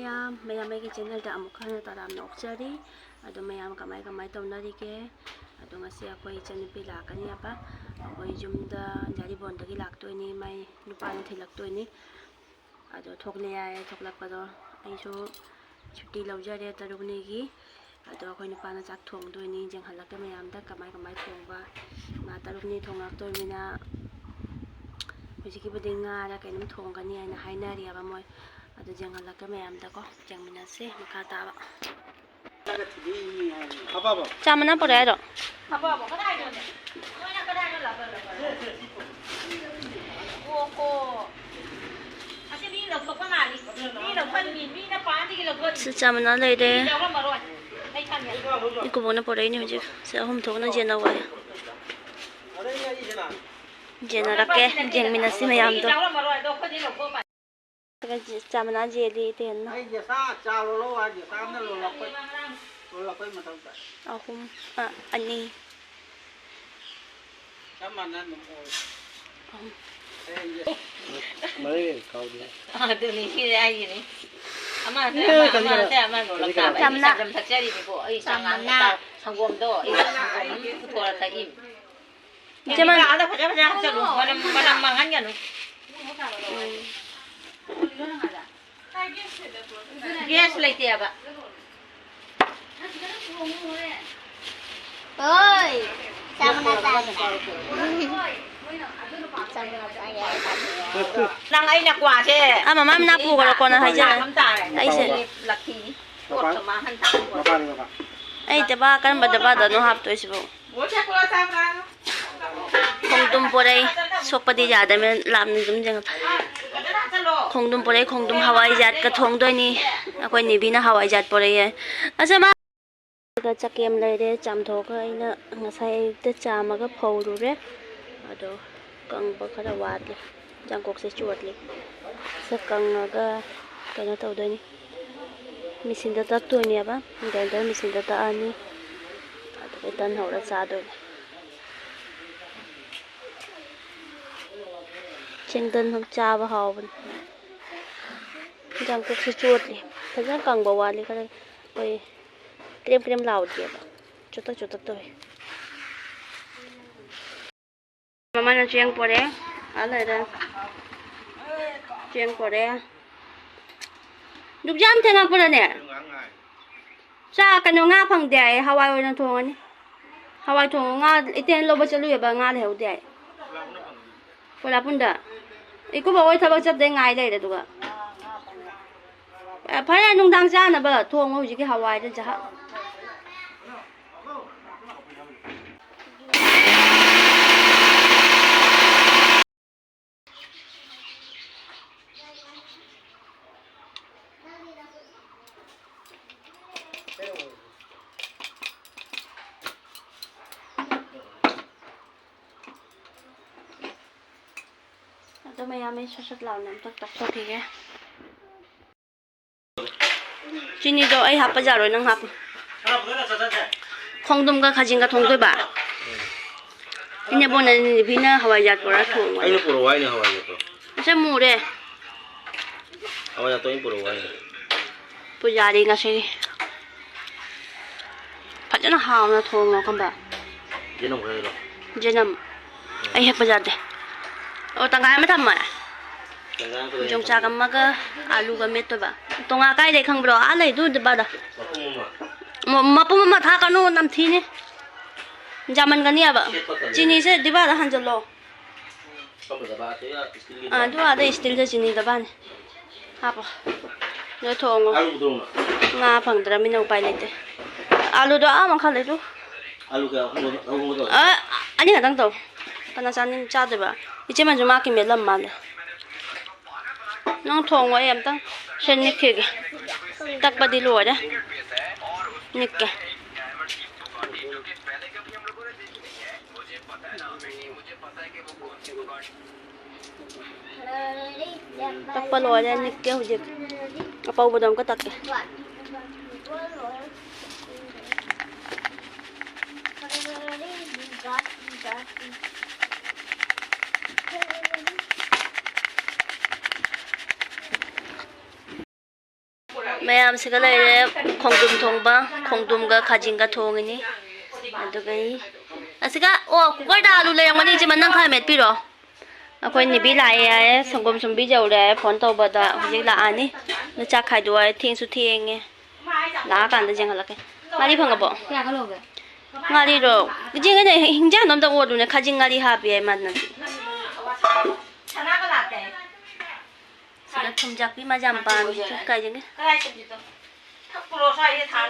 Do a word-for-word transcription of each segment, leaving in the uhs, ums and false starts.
ꯃꯌꯥꯝ, ꯃꯌꯥꯝ ꯑꯩꯒꯤ ꯆꯦꯅꯦꯜꯗ ꯑꯃꯨꯛ ꯍꯟꯅ ꯇꯔꯥꯝꯅ ꯑꯣꯛꯆꯔꯤ꯫ ꯑꯗꯣ ꯃꯌꯥꯝ ꯀꯃꯥꯏ ꯀꯃꯥꯏ ꯇꯧꯅꯔꯤꯒꯦ? ꯑꯗꯣ ꯉꯁꯤ ꯑꯩꯈꯣꯏ ꯏꯆꯟꯅꯨꯄꯤ ꯂꯥꯛꯀꯅꯤ ꯍꯥꯏꯕ꯫ ꯑꯩꯈꯣꯏ ꯌꯨꯝꯗ ꯌꯥꯔꯤꯄꯣꯛꯄꯤꯗꯒꯤ ꯂꯥꯛꯇꯣꯏꯅꯤ, ꯃꯥꯏ ꯅꯨꯄꯥꯅ ꯊꯤꯜꯂꯛꯇꯣꯏꯅꯤ꯫ ꯑꯗꯣ ꯊꯣꯛꯂꯛꯑꯦ ꯍꯥꯏꯌꯦ꯫ ꯊꯣꯛꯂꯛꯄꯗꯣ ꯑꯩꯁꯨ ꯁꯨꯇꯤ ꯂꯧꯖꯔꯦ ꯇꯔꯨꯛꯅꯤꯒꯤ꯫ ꯑꯗꯣ ꯑꯩꯈꯣꯏ ꯅꯨꯄꯥꯅ ꯆꯥꯛ ꯊꯣꯡꯗꯣꯏꯅꯤ꯫ ꯌꯦꯡꯍꯜꯂꯛꯀꯦ ꯃꯌꯥꯝꯗ ꯀꯃꯥꯏ ꯀꯃꯥꯏ ꯊꯣꯡꯕ꯫ ꯃꯥ ꯇꯔꯨꯛꯅꯤ ꯊꯣꯡꯉꯛꯇꯣꯏꯅꯤꯅ ꯍꯧꯖꯤꯛꯀꯤꯕꯨꯗꯤ ꯉꯥꯔ ꯀꯩꯅꯣꯝ ꯊꯣꯡꯒꯅꯤ ꯍꯥꯏꯅ ꯍꯥꯏꯅꯔꯤꯑꯕ ꯃꯣꯏ꯫ ꯑꯗꯨ ꯌꯦꯡꯍꯜꯂꯛꯀꯦ ꯃꯌꯥꯝꯗꯀꯣ꯫ ꯌꯦꯡꯃꯤꯟꯅꯁꯦ ꯃꯈꯥ ꯇꯥꯕ꯫ ꯆꯥ ꯃꯅꯥ ꯄꯨꯔꯛꯑꯦ ꯍꯥꯏꯔꯣ? ꯁꯤ ꯆꯥ ꯃꯅꯥ ꯂꯩꯔꯦ꯫ ꯏꯀꯨꯕꯣꯛꯅ ꯄꯨꯔꯛꯏꯅꯦ ꯍꯧꯖꯤꯛ꯫ ꯁꯤ ꯑꯍꯨꯝ ꯊꯣꯛꯅ ꯌꯦꯟꯅꯧ ꯍꯥꯏ꯫ ꯌꯦꯟꯅꯔꯛꯀꯦ, ꯌꯦꯡꯃꯤꯟꯅꯁꯤ ꯃꯌꯥꯝꯗꯣ꯫ ꯆꯥ ꯃꯅꯥ ꯌꯦꯜꯂꯤ ꯏꯇꯩꯍꯟꯅ꯫ ꯑꯩꯒꯤ ꯑꯆꯥ, ꯆꯥ ꯂꯣꯜꯂꯣ ꯍꯥꯏꯒꯦ, ꯆꯥ ꯑꯃꯅ ꯂꯣꯜꯂꯛꯄꯩ, ꯂꯣꯜꯂꯛꯄꯩ ꯃꯊꯧ ꯇꯥꯏ꯫ ꯑꯍꯨꯝ, ꯑ, ꯑꯅꯤ꯫ ꯆꯞ ꯃꯥꯟꯅ ꯑꯗꯨꯝ ꯑꯣꯏ꯫ ꯑꯍꯨꯝ꯫ ꯃꯔꯩ ꯀꯥꯎꯗꯦ꯫ ꯑꯗꯨꯅꯤ, ꯁꯤꯅꯦ ꯍꯥꯏꯁꯤꯅꯤ꯫ ꯑꯃ ꯅꯠꯇ꯭ꯔꯦ, ꯑꯃ, ꯑꯃ ꯅꯠꯇ꯭ꯔꯦ, ꯑꯃ ꯂꯣꯜꯂꯛ ꯇꯥꯕ꯫ ꯑꯩ ꯆꯥ ꯃꯅꯥ꯫ ꯆꯥ ꯑꯗꯨꯝ ꯊꯛꯆꯔꯤꯅꯤꯀꯣ꯫ ꯑꯩ ꯆꯥ ꯆꯥ ꯃꯅꯥ꯫ ꯃꯅꯥ, ꯁꯪꯒꯣꯝꯗꯣ, ꯑꯩ ꯁꯪꯒꯣꯝ ꯑꯃ ꯄꯨꯊꯣꯛꯑ ꯊꯛꯏ꯫ ꯏꯆꯦ, ꯃꯥ ꯐꯖ ꯐꯖ ꯍꯥꯞꯆꯜꯂꯨ꯫ ꯃꯅꯝ, ꯃꯅꯝ ꯃꯥꯡꯍꯟꯒꯅꯨ꯫ ꯎꯝ꯫ ꯒ꯭ꯌꯥꯁ ꯂꯩꯇꯦꯕ꯫ ꯍꯣꯏ꯫ ꯆꯥ ꯃꯅꯥ ꯆꯥꯁꯦ꯫ ꯆꯥ ꯃꯅꯥ ꯆꯥ ꯌꯥꯏ꯫ ꯅꯪ ꯑꯩꯅ ꯀ꯭ꯋꯥꯁꯦ ꯑꯥ, ꯃꯃꯥ ꯃꯅꯥ ꯄꯨꯈ꯭ꯔꯣ, ꯀꯣꯟꯅ ꯍꯥꯏꯖꯔꯒꯦ꯫ ꯂꯥꯛꯑꯝ ꯇꯥꯔꯦ꯫ ꯑꯩꯁꯦ꯫ ꯂꯛꯈꯤꯅꯤ꯫ ꯄꯣꯠꯇꯣ ꯃꯥꯡꯍꯟ ꯇꯥꯔꯦ꯫ ꯑꯩ ꯇꯕꯥ ꯀꯔꯝꯕ ꯗꯕꯥꯗꯅꯣ ꯍꯥꯞꯇꯣꯏꯁꯤꯕꯣ? ꯈꯣꯡꯗ꯭ꯔꯨꯝ ꯄꯣꯔꯩ, ꯁꯣꯛꯄꯗꯤ ꯌꯥꯗꯕꯅꯤꯅ ꯂꯥꯞꯅ ꯑꯗꯨꯝ ꯌꯦꯡꯉꯣ꯫ ꯈꯣꯡꯗ꯭ꯔꯨꯝ ꯄꯣꯔꯩ, ꯈꯣꯡꯗ꯭ꯔꯨꯝ ꯍꯋꯥꯏꯖꯥꯠꯀ ꯊꯣꯡꯗꯣꯏꯅꯤ꯫ ꯑꯩꯈꯣꯏ ꯅꯦꯕꯤꯅ ꯍꯋꯥꯏꯖꯥꯠ ꯄꯣꯔꯛꯑꯦ꯫ ꯑꯁ, ꯃꯥ ꯆꯀꯦꯝ ꯂꯩꯔꯦ, ꯆꯥꯝꯊꯣꯛꯑꯒ ꯑꯩꯅ ꯉꯁꯥꯏ ꯑꯌꯨꯛꯇ ꯆꯥꯝꯃꯒ ꯐꯧꯔꯨꯔꯦ꯫ ꯑꯗꯣ ꯀꯪꯕ ꯈꯔ ꯋꯥꯠꯂꯤ꯫ ꯌꯥꯡꯀꯣꯛꯁꯦ ꯆꯣꯠꯂꯤ꯫ ꯁꯦ ꯀꯪꯉꯒ ꯀꯩꯅꯣ ꯇꯧꯗꯣꯏꯅꯤ꯫ ꯃꯦꯆꯤꯟꯗ ꯇꯛꯇꯣꯏꯅꯦꯕ꯫ ꯒ꯭ꯔꯥꯏꯟꯗꯔ ꯃꯦꯆꯤꯟꯗ ꯇꯛꯑꯅꯤ꯫ ꯑꯗꯨꯒ ꯇꯟ ꯍꯧꯔ ꯆꯥꯗꯣꯏꯅꯤ꯫ ꯆꯦꯡꯗꯟ ꯆꯥꯕ ꯍꯥꯎꯕꯅꯤ꯫ ꯌꯦꯟꯖꯥꯡ ꯀꯣꯛꯁꯤ ꯆꯣꯠꯂꯤ꯫ ꯐꯖꯅ ꯀꯪꯕ ꯋꯥꯠꯂꯤ꯫ ꯈꯔ ꯑꯩꯈꯣꯏ ꯀ꯭ꯔꯦꯝ ꯀ꯭ꯔꯦꯝ ꯂꯥꯎꯗꯦꯕ꯫ ꯆꯣꯠꯇꯛ ꯆꯣꯠꯇꯛ ꯇꯧꯏ꯫ ꯃꯃꯥꯅ ꯆꯦꯡ ꯄꯣꯔꯛꯑꯦ꯫ ꯑꯥ ꯂꯩꯔꯦ꯫ ꯆꯦꯡ ꯄꯣꯔꯛꯑꯦ꯫ ꯗꯨꯛ ꯌꯥꯝ ꯊꯦꯡꯉꯛꯄ꯭ꯔꯅꯦ? ꯆꯥ ꯀꯩꯅꯣ, ꯉꯥ ꯐꯪꯗꯦ ꯍꯥꯏꯌꯦ, ꯍꯋꯥꯏ ꯑꯣꯏꯅ ꯊꯣꯡꯉꯅꯤ꯫ ꯍꯋꯥꯏ ꯊꯣꯡꯉ ꯉꯥ, ꯏꯇꯦꯟ ꯂꯧꯕ ꯆꯠꯂꯨꯏꯕ, ꯉꯥ ꯂꯩꯍꯧꯗꯦ ꯍꯥꯏ꯫ ꯀꯣꯏꯂꯥꯄꯨꯟꯗ꯫ ꯏꯀꯨꯕꯣꯛ ꯍꯣꯏ ꯊꯕꯛ ꯆꯠꯇꯦ, ꯉꯥꯏ ꯂꯩꯔꯦ ꯑꯗꯨꯒ꯫ ꯑꯦ, ꯐꯔꯦ, ꯅꯨꯡꯗꯥꯡ ꯆꯥꯅꯕ ꯊꯣꯡꯉꯣ ꯍꯧꯖꯤꯛꯀꯤ ꯍꯋꯥꯏꯗꯣ ꯖꯍ-꯫ ꯑꯗꯣ ꯃꯌꯥꯝ ꯑꯩ ꯁꯠ ꯁꯠ ꯂꯥꯎꯅ ꯑꯝꯇ ꯇꯛꯊꯣꯛꯈꯤꯒꯦ꯫ ꯆꯤꯅꯤꯗꯣ ꯑꯩ ꯍꯥꯞꯄ ꯌꯥꯔꯣꯏ, ꯅꯪ ꯍꯥꯞꯄꯨ꯫ ꯈꯣꯡꯗ꯭ꯔꯨꯝꯒ ꯈꯥꯖꯤꯡꯒ ꯊꯣꯡꯗꯣꯏꯕ꯫ ꯏꯅꯦꯕꯣꯛꯅ ꯅꯤꯕꯤꯅ ꯍꯋꯥꯏꯖꯥꯔ ꯄꯨꯔꯛꯑ ꯊꯣꯡꯉꯣ꯫ ꯑꯩꯅ ꯄꯨꯔꯛꯑꯣ ꯍꯥꯏꯅꯦ ꯍꯋꯥꯏꯖꯥꯔꯗꯣ꯫ ꯑꯁꯦ ꯃꯨꯔꯦ꯫ ꯍꯋꯥꯏꯖꯥꯔꯗꯣ ꯑꯩꯅ ꯄꯨꯔꯛꯑꯣ ꯍꯥꯏꯅꯦ꯫ ꯄꯨꯖꯥꯔꯤ ꯉꯁꯤꯒꯤ꯫ ꯐꯖꯅ ꯍꯥꯎꯅ ꯊꯣꯡꯉꯣ ꯈꯪꯕ꯭ꯔꯥ? ꯌꯦꯅꯝ ꯈꯔ ꯍꯥꯏꯔꯣ꯫ ꯌꯦꯅꯝ꯫ ꯑꯩ ꯍꯦꯛꯄ ꯌꯥꯗꯦ꯫ ꯑꯣ, ꯇꯪꯈꯥꯏ ꯑꯃ ꯊꯝꯃꯣ꯫ ꯇꯪꯈꯥꯏ ꯑꯃ ꯈꯛꯇꯅꯦ ꯌꯣꯡꯆꯥꯛ ꯊꯝꯃꯤꯁꯦ꯫ ꯑꯃꯒ ꯑꯥꯂꯨꯒ ꯃꯦꯠꯇꯣꯏꯕ꯫ ꯇꯣꯉꯥ ꯀꯥꯏꯗꯩ ꯈꯪꯕ꯭ꯔꯣ? ꯑꯥ ꯂꯩꯗꯨ ꯗꯤꯕꯥꯗ꯫ ꯃꯄꯨꯝ ꯑꯃ꯫ ꯃ-, ꯃꯄꯨꯝ ꯑꯃ ꯊꯥꯛꯀꯅꯨ, ꯅꯝꯊꯤꯅꯤ꯫ ꯌꯥꯝꯃꯟꯒꯅꯤꯕ꯫ ꯁꯦꯠꯄ ꯇꯜꯂꯦ꯫ ꯆꯤꯅꯤꯁꯦ ꯗꯤꯕꯥꯗ ꯍꯥꯟꯖꯜꯂꯣ꯫ ꯑꯥ, ꯑꯗꯨ ꯑꯥꯗ ꯏꯁꯇꯤꯜꯗ ꯆꯤꯅꯤ ꯗꯕꯥꯅꯤ꯫ ꯍꯥꯞꯄꯣ꯫ ꯑꯗꯨ ꯊꯣꯡꯉꯣ꯫ ꯑꯥꯂꯨ ꯄꯨꯊꯣꯔꯛꯎꯅ꯫ ꯉꯥ ꯐꯪꯗ꯭ꯔꯃꯤꯅ ꯎꯄꯥꯏ ꯂꯩꯇꯦ꯫ ꯑꯥꯂꯨꯗꯣ ꯑꯥ ꯃꯈꯥ ꯂꯩꯗꯨ꯫ ꯑꯥꯂꯨ ꯀꯌꯥ? ꯑꯍꯨꯝ, ꯑꯍꯨꯝ ꯇꯧ꯫ ꯑ, ꯑꯅꯤ ꯈꯛꯇꯪ ꯇꯧ꯫ ꯀꯅꯥ ꯆꯥꯅꯤꯡ-, ꯆꯥꯗꯣꯏꯕ? ꯏꯆꯦ ꯃꯟꯖꯨ ꯃꯥ ꯀꯤ ꯃꯦꯠꯂꯝ ꯃꯥꯜꯂꯦ꯫ ꯅꯪ ꯊꯣꯡꯉꯣ, ꯑꯩ ꯑꯝꯇꯪ ꯁꯦ ꯅꯤꯛꯈꯤꯒꯦ꯫ ꯇꯛꯄꯗꯤ ꯂꯣꯏꯔꯦ꯫ ꯅꯤꯛꯀꯦ꯫ ꯇꯛꯄ ꯂꯣꯏꯔꯦ, ꯅꯤꯛꯀꯦ ꯍꯧꯖꯤꯛ꯫ ꯑꯄꯧꯕꯗꯣ ꯑꯃꯨꯛꯀ ꯇꯛꯀꯦ꯫ ꯃꯌꯥꯝꯁꯤꯒ ꯂꯩꯔꯦ, ꯈꯣꯡꯗ꯭ꯔꯨꯝ ꯊꯣꯡꯕ, ꯈꯣꯡꯗ꯭ꯔꯨꯝꯒ ꯈꯥꯖꯤꯡꯒ ꯊꯣꯡꯉꯤꯅꯤ꯫ ꯑꯗꯨꯒ ꯑꯩ ꯑꯁꯤꯒ, ꯑꯣ, ꯀꯨꯀꯔꯗ ꯑꯂꯨ ꯂꯩꯔꯝꯒꯅꯤ, ꯏꯆꯦ, ꯃꯅꯪ ꯈꯔ ꯃꯦꯠꯄꯤꯔꯣ꯫ ꯑꯩꯈꯣꯏ ꯅꯤꯕꯤ ꯂꯥꯛꯑꯦ ꯍꯥꯏꯌꯦ, ꯁꯪꯒꯣꯝ ꯁꯨꯝꯕꯤ ꯌꯧꯔꯦ ꯍꯥꯏꯌꯦ, ꯐꯣꯟ ꯇꯧꯕꯗ ꯍꯧꯖꯤꯛ ꯂꯥꯛꯑꯅꯤ꯫ ꯑꯗꯨ ꯆꯥꯛ ꯈꯥꯏꯗꯣꯛꯑꯣ ꯍꯥꯏꯌꯦ, ꯊꯦꯡꯁꯨ ꯊꯦꯡꯉꯦ꯫ ꯂꯥꯛꯑꯀꯥꯟꯗ ꯌꯦꯡꯍꯜꯂꯛꯀꯦ꯫ ꯉꯥꯔꯤ ꯐꯪꯉꯕꯣ? ꯀꯌꯥꯒ ꯂꯧꯒꯦ? ꯉꯥꯔꯤꯔꯣ? ꯏꯆꯦ, ꯀꯩꯅꯣ, ꯍꯤꯟꯖꯥꯡꯗꯣ ꯑꯝꯇ ꯑꯣꯠꯂꯨꯅꯦ, ꯈꯥꯖꯤꯡ ꯉꯥꯔꯤ ꯍꯥꯞꯄꯦ ꯍꯥꯏ ꯃꯥꯅ꯫ ꯁꯤꯗ ꯊꯨꯝꯖꯥꯛꯄꯤ ꯃꯥꯁꯦ ꯌꯥꯝ ꯄꯥꯝꯃꯤ꯫ ꯀꯥꯏꯗꯒꯤ?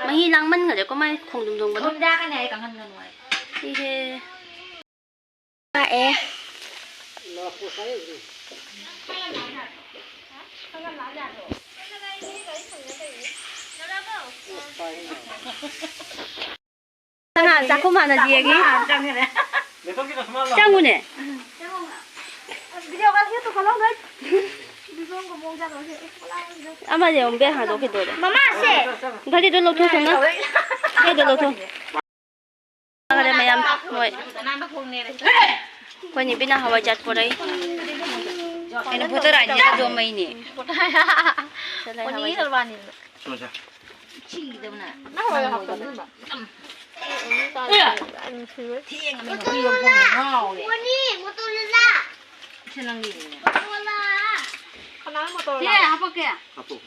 ꯃꯍꯤ ꯂꯥꯡꯃꯟꯈꯔꯦꯀꯣ ꯃꯥꯏ ꯈꯣꯡꯗ꯭ꯔꯨꯝ ꯊꯣꯡꯕꯗꯣ꯫ ꯊꯨꯝꯖꯥꯛꯀꯅꯤ ꯍꯥꯏ, ꯀꯪꯍꯟꯒꯅꯨ ꯍꯥꯏ꯫ ꯏꯍꯦ꯫ ꯂꯥꯛꯑꯦ꯫ ꯀꯅꯥ ꯆꯥꯛꯈꯨꯝ ꯍꯥꯟꯅ ꯌꯦꯡꯉꯤ? ꯆꯪꯉꯨꯅꯦ꯫ ꯑꯃꯁꯦ ꯑꯃꯨꯛ ꯕꯦꯛ ꯍꯥꯡꯗꯣꯛꯈꯤꯗꯣꯔꯦ꯫ ꯃꯃꯥꯁꯦ꯫ ꯘꯔꯤꯗꯣ ꯂꯧꯊꯣꯛꯈꯣꯅ꯫ ꯘꯔꯤꯗꯣ ꯂꯧꯊꯣꯛ꯫ ꯐꯔꯦ ꯃꯌꯥꯝ, ꯍꯣꯏ꯫ ꯑꯩꯈꯣꯏ ꯅꯤꯕꯤꯅ ꯍꯋꯥꯏꯖꯥꯔ ꯄꯣꯔꯛꯏ꯫ ꯑꯩꯅ ꯐꯣꯇꯣ ꯔꯥꯅꯤꯗ ꯌꯣꯝꯃꯛꯏꯅꯦ꯫ ꯁꯤꯗ ꯂꯩ ꯍꯋꯥꯏꯖꯥꯔ꯫ ꯁꯤꯗꯕꯅ꯫ ꯅꯪ ꯍꯋꯥꯏꯖꯥꯔ ꯍꯥꯞꯄ꯭ꯔꯣ? ꯊꯦꯡꯉꯃꯤꯅ ꯍꯨꯏ ꯍꯧꯗꯣꯡꯅ ꯉꯥꯎꯔꯦ꯫ ꯁꯤ ꯅꯪꯒꯤꯅꯤꯅꯦ꯫ ꯀꯅꯥꯅ ꯃꯣꯇꯣꯔ ꯁꯤ ꯂꯥꯛꯑꯣ? ꯍꯥꯄꯛꯀꯦ꯫ ꯍꯥꯄꯛꯑꯣ꯫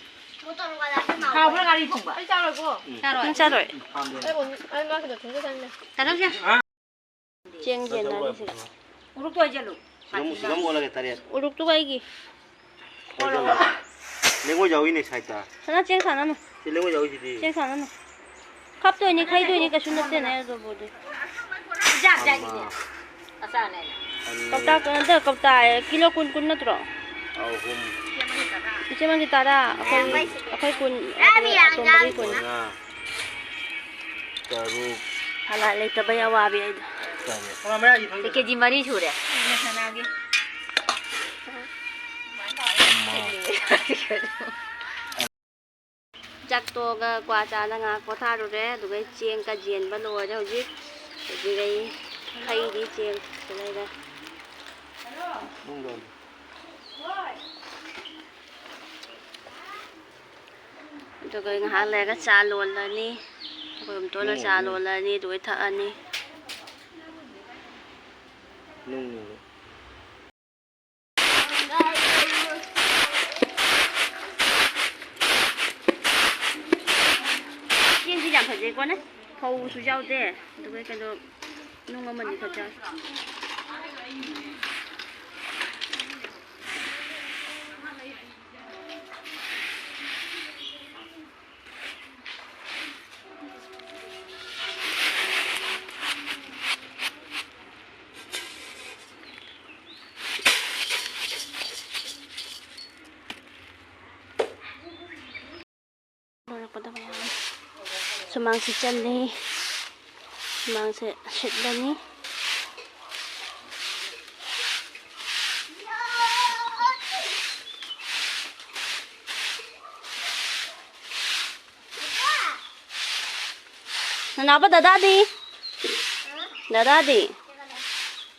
ꯍꯥꯎꯕ꯭ꯔꯥ ꯉꯥꯔꯤ ꯊꯣꯡꯕ? ꯑꯩ ꯆꯥꯔꯣꯏꯀꯣ꯫ ꯎꯝ꯫ ꯆꯥꯔꯣꯏ꯫ ꯅꯪ ꯆꯥꯔꯣꯏ? ꯎꯝ, ꯄꯥꯝꯗꯦ꯫ ꯑꯩ ꯑꯣꯟ-, ꯑꯩ ꯃꯥ ꯈꯤꯇ ꯊꯨꯝꯖꯤꯜꯂꯅꯤ꯫ ꯆꯥꯔꯣꯏꯁꯦ꯫ ꯆꯦꯡ ꯌꯦꯟꯅꯔꯤꯁꯦ꯫ ꯎꯔꯨꯛꯇꯣ ꯍꯩꯖꯜꯂꯨ꯫ ꯁꯤꯒꯝ, ꯁꯤꯒꯝ ꯑꯣꯜꯂꯒꯦ, ꯇꯔꯦꯠ꯫ ꯎꯔꯨꯛꯇꯨꯒ ꯑꯩꯒꯤ꯫ ꯂꯦꯡꯉꯣꯏ ꯌꯥꯎꯏꯅꯦ ꯁꯥꯏꯠꯇ꯫ ꯁꯅꯥ ꯆꯦꯡ ꯁꯥꯟꯅꯅꯨ꯫ ꯁꯤ ꯂꯦꯡꯉꯣꯏ ꯌꯥꯎꯏꯁꯤꯗꯤ꯫ ꯆꯦꯡ ꯁꯥꯟꯅꯅꯨ꯫ ꯈꯞꯇꯣꯏꯅꯤ, ꯈꯩꯗꯣꯏꯅꯤ, ꯀꯩꯁꯨ ꯅꯠꯇꯦꯅꯦ ꯑꯗꯨꯕꯨꯗꯤ꯫ ꯖꯥꯠ ꯖꯥꯠꯅꯤꯅꯦ꯫ ꯑꯃ꯫ ꯑꯆꯥꯅꯦ꯫ ꯑꯅꯤ꯫ ꯀꯧꯇꯥ ꯀꯩꯅꯣ ꯇꯧ, ꯀꯧꯇꯥ ꯀꯤꯂꯣ ꯀꯨꯟ, ꯀꯨꯟ ꯅꯠꯇ꯭ꯔꯣ? ꯑꯍꯨꯝ꯫ ꯏꯆꯦ ꯑꯃꯒꯤ ꯇꯔꯥ, ꯑꯩꯈꯣꯏ, ꯑꯩꯈꯣꯏ ꯀꯨꯟ, ꯑꯗꯨꯒ ꯑꯇꯣꯝꯕꯒꯤ ꯀꯨꯟ꯫ ꯃꯉꯥ꯫ ꯇꯔꯨꯛ꯫ ꯍꯂꯥꯜ ꯂꯩꯇꯕꯩ ꯑꯋꯥꯕꯤ ꯑꯩꯗꯣ꯫ ꯇꯔꯦꯠ꯫ ꯁꯤ ꯀꯦꯖꯤ ꯃꯔꯤ ꯁꯨꯔꯦ꯫ ꯑꯃ꯫ ꯆꯥꯛ ꯇꯣꯛꯑꯒ ꯀ꯭ꯋꯥ ꯆꯥꯅ ꯉꯥꯏꯍꯥꯛ ꯄꯣꯊꯥꯔꯨꯔꯦ, ꯑꯗꯨꯒ ꯆꯦꯡ ꯀꯖꯦꯟꯕ ꯂꯣꯏꯔꯦ ꯍꯧꯖꯤꯛ꯫ ꯍꯧꯖꯤꯛ ꯑꯩ ꯈꯩꯔꯤ ꯆꯦꯡ ꯁꯤꯗꯩꯗ꯫ ꯅꯨꯡꯗꯣ꯫ ꯑꯗꯨꯒ ꯉꯥꯏꯍꯥꯛ ꯂꯩꯔꯒ ꯆꯥ ꯂꯣꯜꯂꯅꯤ꯫ ꯑꯩꯈꯣꯏ ꯎꯝꯇꯣꯟꯅ ꯆꯥ ꯂꯣꯜꯂꯅꯤ, ꯑꯗꯨꯒ ꯊꯛꯑꯅꯤ꯫ ꯅꯨꯡ꯫ ꯆꯦꯡꯁꯤ ꯌꯥꯝ ꯐꯖꯩꯀꯣꯅꯦ꯫ ꯐꯧꯁꯨ ꯌꯥꯎꯗꯦ꯫ ꯑꯗꯨꯒ ꯀꯩꯅꯣ, ꯅꯨꯡ ꯑꯃꯅꯤ ꯈꯛ ꯌꯥꯎꯏ꯫ ꯂꯣꯏꯔꯛꯄꯗ ꯃꯌꯥꯝ ꯁꯨꯃꯥꯡ ꯁꯤꯠꯆꯜꯂꯤ꯫ ꯁꯨꯃꯥꯡꯁꯦ ꯁꯤꯠꯂꯅꯤ꯫ ꯅꯅꯥꯎꯕ, ꯗꯗꯥꯗꯤ? ꯗꯗꯥꯗꯤ?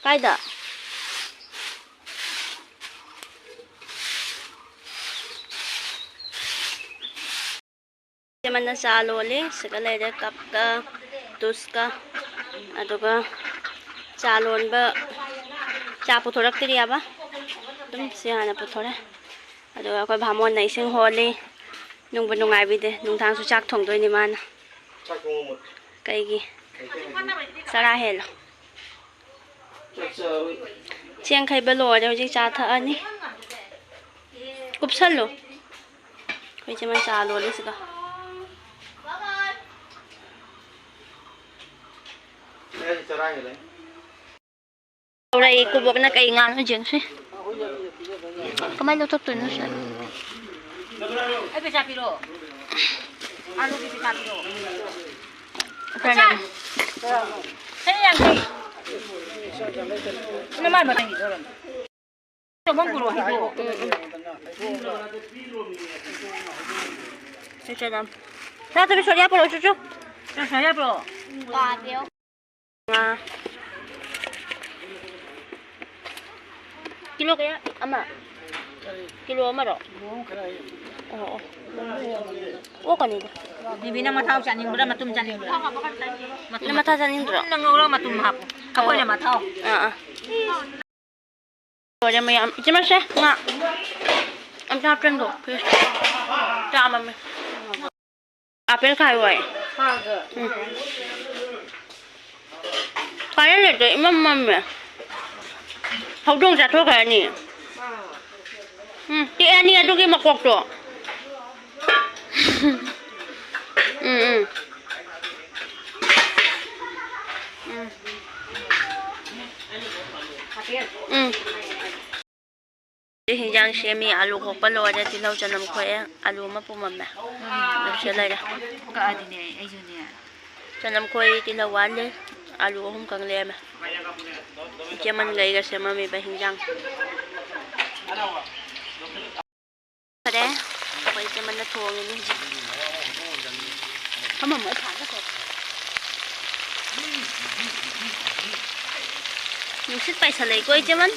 ꯀꯥꯏꯗ? ꯏꯆꯦꯃꯅ ꯆꯥ ꯂꯣꯜꯂꯤ꯫ ꯁꯤꯒ ꯂꯩꯔꯦ ꯀꯞꯀ, ꯇꯨꯁꯀ꯫ ꯑꯗꯨꯒ ꯆꯥ ꯂꯣꯟꯕ, ꯆꯥ ꯄꯨꯊꯣꯔꯛꯇ꯭ꯔꯤꯑꯕ꯫ ꯑꯗꯨꯝ ꯁꯤ ꯍꯥꯟꯅ ꯄꯨꯊꯣꯔꯛꯑꯦ꯫ ꯑꯗꯨꯒ ꯑꯩꯈꯣꯏ ꯚꯥꯃꯣꯟꯅ ꯏꯁꯤꯡ ꯍꯣꯜꯂꯤ꯫ ꯅꯨꯡꯕꯨ ꯅꯨꯡꯉꯥꯏꯕꯤꯗꯦ꯫ ꯅꯨꯡꯗꯥꯡꯁꯨ ꯆꯥꯛ ꯊꯣꯡꯗꯣꯏꯅꯤ ꯃꯥꯅ꯫ ꯆꯥꯛ ꯊꯣꯡꯉꯝꯃꯣꯏ꯫ ꯀꯩꯒꯤ? ꯆꯔꯥ ꯍꯦꯜꯂꯣ꯫ ꯆꯥꯛ ꯆꯥꯔꯣꯏ꯫ ꯆꯦꯡ ꯈꯩꯕ ꯂꯣꯏꯔꯦ, ꯍꯧꯖꯤꯛ ꯆꯥ ꯊꯛꯑꯅꯤ꯫ ꯀꯨꯞꯁꯜꯂꯨ꯫ ꯑꯩꯈꯣꯏ ꯏꯆꯦꯃ ꯆꯥ ꯂꯣꯜꯂꯤ ꯁꯤꯗ꯫ ꯑꯩ ꯆꯔꯥ ꯍꯦꯜꯂꯦ꯫ ꯂꯧꯔꯛꯏ꯫ ꯀꯨꯕꯣꯛꯅ ꯀꯩ ꯉꯥꯅꯣ ꯌꯦꯡꯁꯤ꯫ ꯀꯃꯥꯏꯅ ꯂꯧꯊꯣꯛꯇꯣꯏꯅꯣ ꯁꯦ? ꯑꯩ ꯄꯩꯁꯥ ꯄꯤꯔꯛꯑꯣ꯫ ꯑꯥꯂꯨꯒꯤ ꯄꯩꯁꯥ ꯄꯤꯔꯛꯑꯣ꯫ ꯀꯅꯥ? ꯆꯅꯤ ꯌꯥꯡꯈꯩ꯫ ꯅꯃꯥꯏ ꯃꯊꯪꯒꯤꯗꯣ ꯑꯣꯏꯔꯝꯅꯤ꯫ ꯆꯥꯎꯕꯝ ꯄꯨꯔꯛꯑꯣ ꯍꯥꯏꯗꯣ꯫ ꯎꯝ, ꯎꯝ꯫ ꯁꯤ ꯆꯅꯝ꯫ ꯁꯥ ꯊꯕꯤ ꯁꯣꯗꯤꯌꯥ ꯄꯨꯔꯛꯑꯣ, ꯆꯨꯆꯨ꯫ ꯁꯣꯗꯤꯌꯥ ꯄꯨꯔꯛꯑꯣ꯫ ꯄꯥꯗꯦ꯫ ꯉꯥ꯫ ꯀꯤꯂꯣ ꯀꯌꯥ? ꯑꯃ? ꯀꯤꯂꯣ ꯑꯃꯔꯣ? ꯑꯣ, ꯑꯣ꯫ ꯑꯣꯛꯀꯅꯤꯗ꯫ ꯕꯤꯕꯤ, ꯅꯪ ꯃꯊꯥꯎ ꯆꯥꯅꯤꯡꯕ꯭ꯔꯥ, ꯃꯇꯨꯝ ꯆꯥꯅꯤꯡꯕ꯭ꯔꯥ? ꯃꯇꯨꯝ ꯅꯪ ꯃꯊꯥꯎ ꯆꯥꯅꯤꯡꯗ꯭ꯔꯣ? ꯅꯪ ꯉꯧꯔꯒ ꯃꯇꯨꯝ ꯍꯥꯞꯄꯣ꯫ ꯑꯩꯈꯣꯏꯅ ꯃꯊꯥꯎ꯫ ꯑꯥ, ꯑꯥ꯫ ꯂꯣꯏꯔꯦ ꯃꯌꯥꯝ꯫ ꯏꯆꯦ ꯃꯁꯦ, ꯉꯥ ꯑꯝꯇ ꯍꯥꯞꯆꯟꯈꯣ꯫ ꯐ꯭ꯔꯤꯖꯇ ꯆꯥꯝꯃꯝꯅꯦ꯫ ꯑꯥꯄꯦꯜ ꯈꯥꯏ ꯋꯥꯏ꯫ ꯎꯝ꯫ ꯐꯥꯏꯅꯦꯜ ꯂꯦꯠꯇꯣ ꯏꯃꯝ ꯃꯝꯃꯦ꯫ ꯍꯧꯗꯣꯡ ꯆꯥꯊꯣꯛꯈ꯭ꯔꯅꯤ꯫ ꯎꯝ, ꯆꯤꯛꯑꯅꯤ ꯑꯗꯨꯒꯤ ꯃꯀꯣꯛꯇꯣ꯫ ꯎꯝ, ꯎꯝ꯫ ꯎꯝ꯫ ꯎꯝ꯫ ꯍꯤꯟꯖꯥꯡ ꯁꯦꯝꯃꯤ, ꯑꯂꯨ ꯈꯣꯛꯄ ꯂꯣꯏꯔꯦ, ꯇꯤꯜꯍꯧ ꯆꯅꯝ ꯈꯣꯛꯑꯦ, ꯑꯂꯨ ꯑꯃ ꯄꯨꯝꯃꯝꯃꯦ꯫ ꯑꯗꯨ ꯁꯤ ꯂꯩꯔꯦ꯫ ꯀꯛꯑꯗꯤꯅꯦ ꯑꯩꯁꯨꯅꯦ꯫ ꯆꯅꯝ ꯈꯣꯛꯏ, ꯇꯤꯜꯍꯧ ꯋꯥꯠꯂꯤ, ꯑꯂꯨ ꯑꯍꯨꯝ ꯈꯛ ꯂꯩꯔꯝꯃꯦ꯫ ꯏꯆꯦꯃꯟꯒ ꯑꯩꯒ ꯁꯦꯝꯃꯝꯃꯤꯕ ꯍꯤꯟꯖꯥꯡ꯫ ꯐꯔꯦ, ꯑꯩꯈꯣꯏ ꯏꯆꯦꯃꯟꯅ ꯊꯣꯡꯉꯤꯅꯤ ꯍꯧꯖꯤꯛ꯫ ꯐꯝꯃꯝꯃꯣ, ꯑꯩ ꯐꯥꯟꯗ ꯊꯣꯛ-, ꯅꯨꯡꯁꯤꯠ ꯄꯥꯏꯁꯜꯂꯛꯏꯀꯣ, ꯏꯆꯦꯃꯟ꯫